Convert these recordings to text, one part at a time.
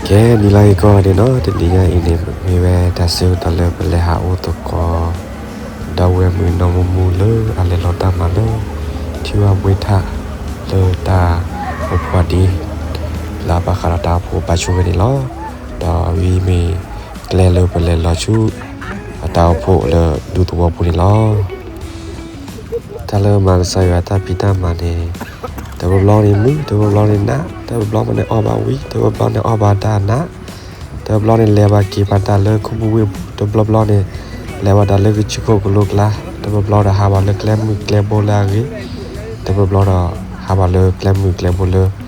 ကဲ နံၤလၢအဂ့ၤကိးဂၤဒဲးနီၤ, တနံၤညါအံၤန့ၣ် မ့ၢ်ဝဲတၢ်ဆၢကတီၢ်လၢပလဲၤဟးအိၣ်သကိး ဒီပုၢ်ဝဲၢ်မုၣ်နီၢ်မူမူလၢအလဲၤလီၤတၢ်မၤလၢ ထံဝါဘှ့ထၣ် လၢတၢ်အိၣ်ဖှိၣ်ဒ် လၢအဘၣ်ဃးဒီးတၢ်အိၣ်ဖှိၣ်ဘါဆိၣ်ဂ့ၤန့ၣ်လီၤ. ဒီးဝံၤမ့ၢ်ကျဲလၢပလဲၤလီၤဆူ အတၢ်အိၣ်ဖှိၣ်လၢဒူသဝီပူၤန့ၣ်လီၤ. တၢ်လၢမၤကစၢ်ယွၤတၢ်ဖံးတၢ်မၤန့ၣ် တဘျီဘျီန့ၣ်မုာ်, တဘျီဘျီန့ၣ်နး, တဘျီဘျီန့ၣ်အီၣ်ဘၣ်ဝံၤ, တဘျီဘျီန့ၣ်အီၣ်ဘၣ်တၢ်နး, တဘျီဘျီန့ၣ်လဲၤဘၣ်က့ၤဘၣ်တၢ်လၢခူပူၤဝ့ၢ်ပူၤ, တဘျီဘျီန့ၣ် လဲၤဘၣ်တၢ်လၢကဆံခိၣ်ကလိကျါ, တဘျီဘျီဒီးဟးဘၣ်လၢကျဲမုၢ်ကျဲဘိလၢအဂ့ၤ, တဘျီဘျီဒီး ဟးဘၣ်လၢကျဲမုၢ်ကျဲဘိလၢ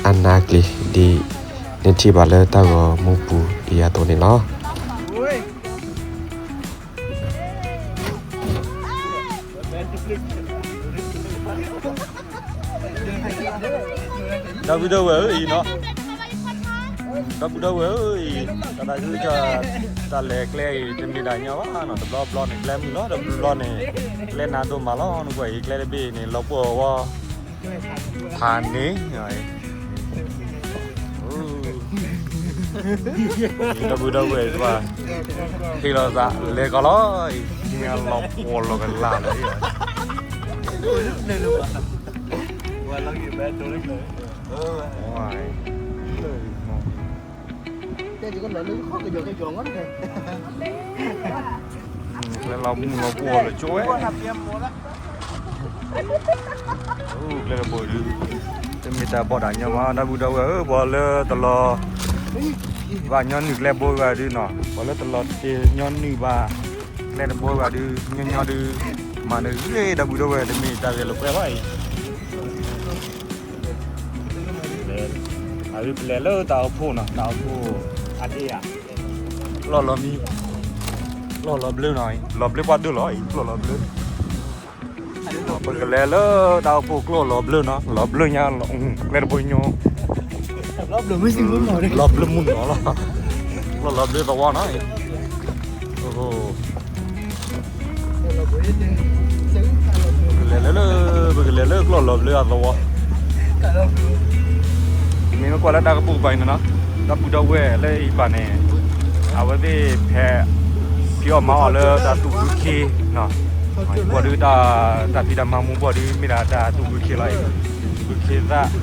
အနးကျ့ၤဒ် နထံၣ်ဘၣ်လၢတၢ်ဂီၤမူပူၤအံၤအသိးန့ၣ်လီၤ. ဒီပုၢ်ဒီဝဲၢ်ဧၢအံၤနီၤ, ဒီပုၢ်ဒီဝဲၢ်ဧၢအံၤ, တၢ်သးခုကစီၣ် တၢ်လဲၤကျဲအံၤ တမ့ၢ်တၢ်ညီဘၣ်နီၤ, တဘျီဘျီန့ၣ် ကျဲမုၢ်လီၤ, တဘျီဘျီန့ၣ် ကျဲနးဒိၣ်မးလီၤ, နကွၢ်အံၤ ကျဲတဘ့ၣ်န့ၣ် လီၤပှီၢ်ဝဲ ဖးန့ၣ်, ဒီပုၢ်ဒီဝဲၢ် ဟ့ၣ်လီၤသးလဲၤကီးလီၤ, လီၤပှီၢ်လီၤကလၢ်လီၤ, ကျဲလီၤမုၢ်လီၤပှီၢ်လီၤကၠိဝဲ ကျဲတဘိဒုး တမ့ၢ်တၢ်ဘီၣ်တၢ်ညီဘၣ် ဒီပုၢ်ဒီဝဲၢ်ဧၢ, ပှၤလၢတလီၤဘၣ်ညီနုၢ်ကျဲဘိဂၤဒုးနီၤ, ပှၤလၢတလီၤတ့ၢ်ညီနုၢ်ဘၣ် ကျဲတဘိဂၤဒုး ညီညီဒုး မၤနဂ့ၤ ဒီပုၢ်ဒီဝဲၢ် တမ့ၢ်တၢ်ဂဲၤလိာ်ကွဲဘၣ်အံၤ အဝဲပလဲၤလၢတၢ်အိၣ်ဖှိၣ်နီၤ, တၢ်အိၣ်ဖှိၣ်အဒ့ဧါ, ကျီၢ်လီၤမံ, ကျီၢ်လီၤဘျၢနီၤ, လီၤဘျၢပှၤဒိၣ်လီၤအံၤ, ကျီၢ်လီၤဘျၢ, ပကလဲၤလၢတၢ်အိၣ်ဖှိၣ်ကျီၢ်လီၤဘျၢနီၤ, လီၤဘျၢညါ, ကျဲတဘိညိ, လီၤဘျၢမုၢ်နီၤလီၤ, ကျီၢ်လီၤဘျၢသဝီနီၤ, ပကလဲၤလၢ, ပကလဲၤလၢကျီၢ်လီၤဘျၢအသဝီ, မ့ၢ်မ့ၢ်ကွၢ်လၢတၢ်ကပိာ်ကပၤအံၤန့ၣ်နီၤ, ဒီပုၢ်ဒီဝဲၢ်လၢအံၤဘၣ်န့ၣ်, အဝဲသ့ၣ်ဖဲ ဖံးအီၣ်မၤအီၣ်လၢတၢ်သူၣ်ဘုခ့, ဘီၣ်ဒုးတၢ်, တၢ်ဖံးတၢ်မၤမူဘီၣ်ဒုး မ့ၢ်ဒၣ်တၢ်သူၣ်ဘုခ့လီၤအံၤ, ဘုခ့သၣ်,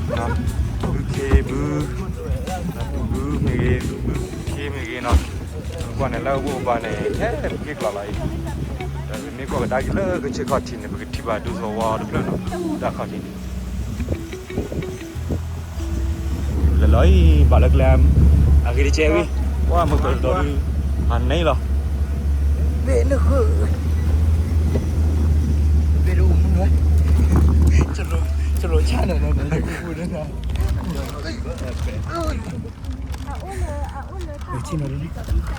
ဘုခ့ဘု, သူၣ်ဘုမ့ၢ်ဂ့ၤ, သူၣ်ဘုခ့မ့ၢ်ဂ့ၤနီၤ, ကွၢ်န့ၣ်လၢအဝဲဘၣ်န့ၣ် ဟဲပက့ၢ်ကျီၢ်လီၤအံၤ, ဒီးမ့ၢ်ကွၢ်ကဒါက့ၤလၢကဆ့ခီၣ်ထံးန့ၣ် ပကထံၣ်ဘၣ်ဒူသဝီတဖျၢၣ်နီၤ, တၢ်ခီၣ်ထံးန့ၣ် လဲၤလီၤအံၤ ဘၣ်လၢကျဲ, အဂ့ၤတကဲဝံၤ, ကွၢ်မ့ၢ်ကဒီးဒုး, အန့ၣ်လီၤ, ဘ့ၣ်နဃု, ဘ့ၣ်တအိၣ်မူနီၤ, ကလိၤဆါနီၤ,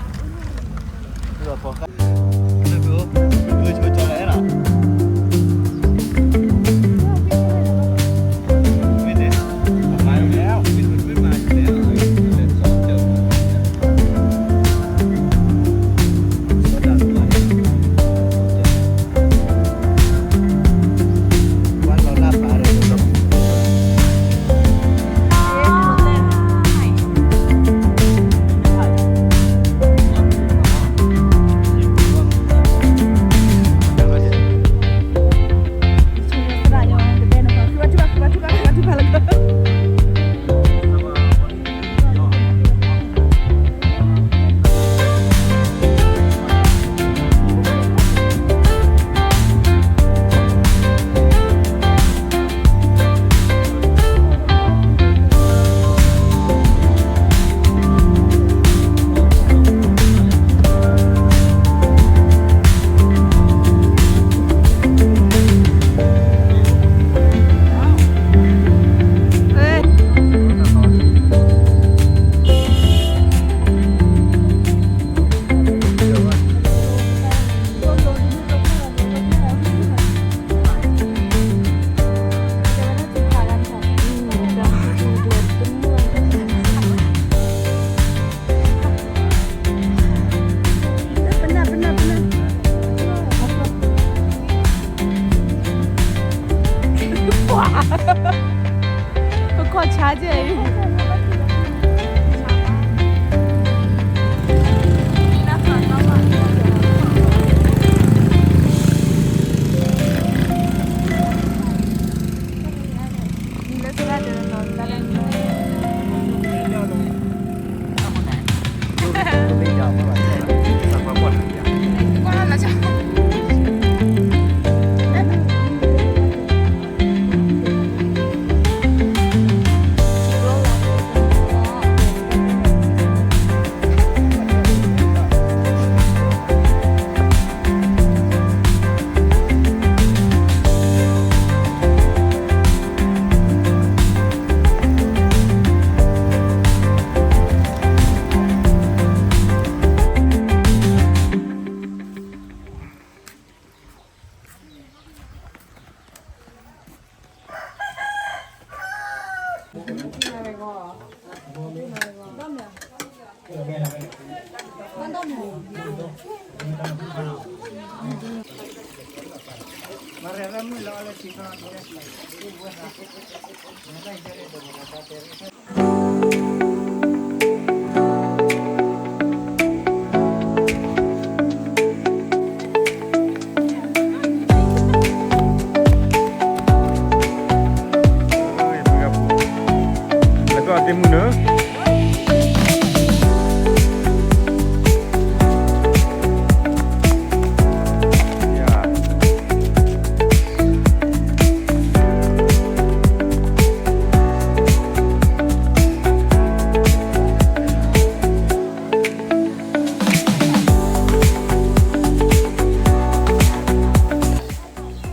ပခီၣ်ဆါကဲအံၤ.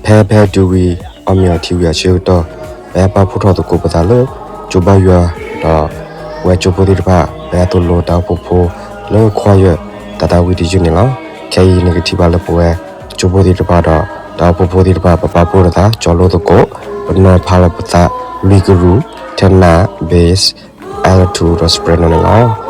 ဖဲ ဖဲတုၤဝံၤ အီၣ်မ့ၤအီထံဝံၤ အဆၢကတီၢ် ပဟဲပာ်ဖှိၣ်ထီၣ်သကိးပသးလၢ ကၠိဘါယွၤ ဒီးပဝဲကၠိဖိသ့ၣ်တဖၣ် ပဟဲသိၣ်လိတၢ်အိၣ်ဖှိၣ်ဖိလၢ ခွါယၢၢ် တၢ်သးဝံၣ်တယုၢ်န့ၣ်လီၤ. ခဲအံၤန့ၣ်ကထံၣ်ဘၣ်လၢပဝဲကၠိဖိသ့ၣ်တဖၣ်ဒီး တၢ်အိၣ်ဖှိၣ်ဖိသ့ၣ်တဖၣ် ပပာ်ဖှိၣ်ထီၣ်သး ကၠီလိသကိး ပနီၤဖးလီၤပသး လွံၢ်ကရူၢ် tenor, bass, alto ဒီး soprano န့ၣ်လီၤ.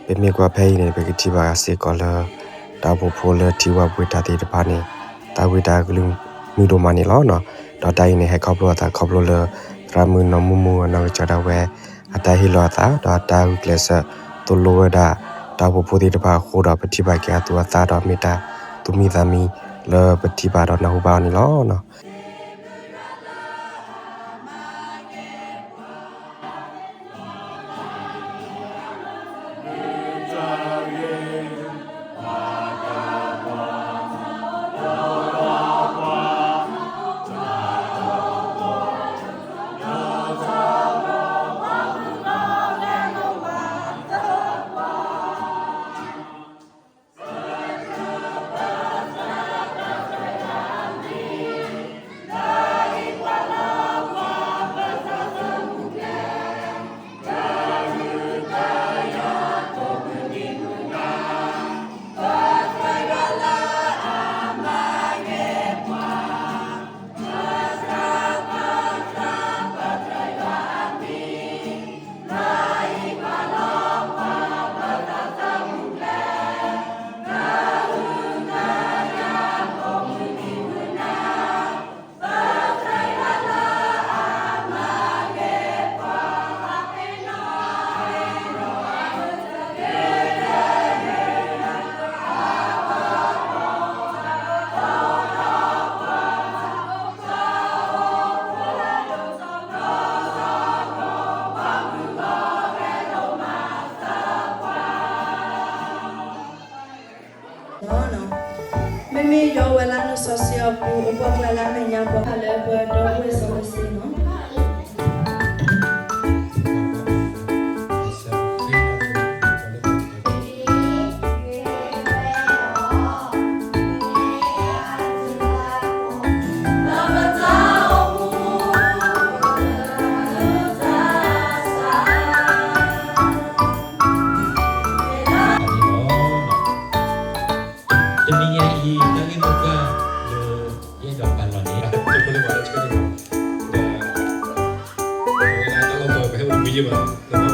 ပမ့ၢ်ကွၢ်ဖဲအံၤန့ၣ် ပကထံၣ်ဘၣ်စ့ၢ်ကီးလၢ တၢ်အိၣ်ဖှိၣ်ဖိလၢထံဝၢ်ပှ့ၤတၢ်သ့ၣ်တဖၣ်န့ၣ် သးဝံၣ်တၢ်ကလုၢ်မုာ်ဒိၣ်မးန့ၣ်လီၤ. ဒီးတၢ်အံၤန့ၣ် ဟဲခီဖျိအသးခီဖျိလၢ သရၣ်မုၣ်နီၢ်မူမူအနီၢ်ကစၢ်ဒၣ်ဝဲ အတၢ်ဟ့ၣ်လီၤအသး ဒီးအတၢ်ဂုာ်ကျဲးစၢးသိၣ်လိဝဲဒၣ် တၢ်အိၣ်ဖှိၣ်ဖိသ့ၣ်တဖၣ်အဃိဒီး ပထံၣ်ဘၣ်က့ၤအသူၣ်အသးဒီးမ့ၢ်တၢ်သူၣ်မံသးမံ လၢပထံၣ်ဘၣ်ဒီးနၢ်ဟူဘၣ်အီၤန့ၣ်လီၤ. ယွၤဝဲလၢနစီဆှံအပူၤ အိၣ်ပှဲၤလၢအမဲာ်ညါ ပှၤလၢပှဲၤဒီပုၢ်ဝဲၢ်စီဆှံန့ၣ်လီၤ. တနံၤညါအံၤ တၢ်ဂ့ၢ်မိၢ်ပှၢ်လၢ ယအဲၣ်ဒိးပာ်လီၤန့ၣ် တဖိလၢပှၤလၢဆၢန့ၣ်ဘၣ်, ဒီး ပဝဲဒၣ်တၢ်လီၢ်ပှၤ ပဟဲအိၣ်တမံၤယံာ်ဘၣ်,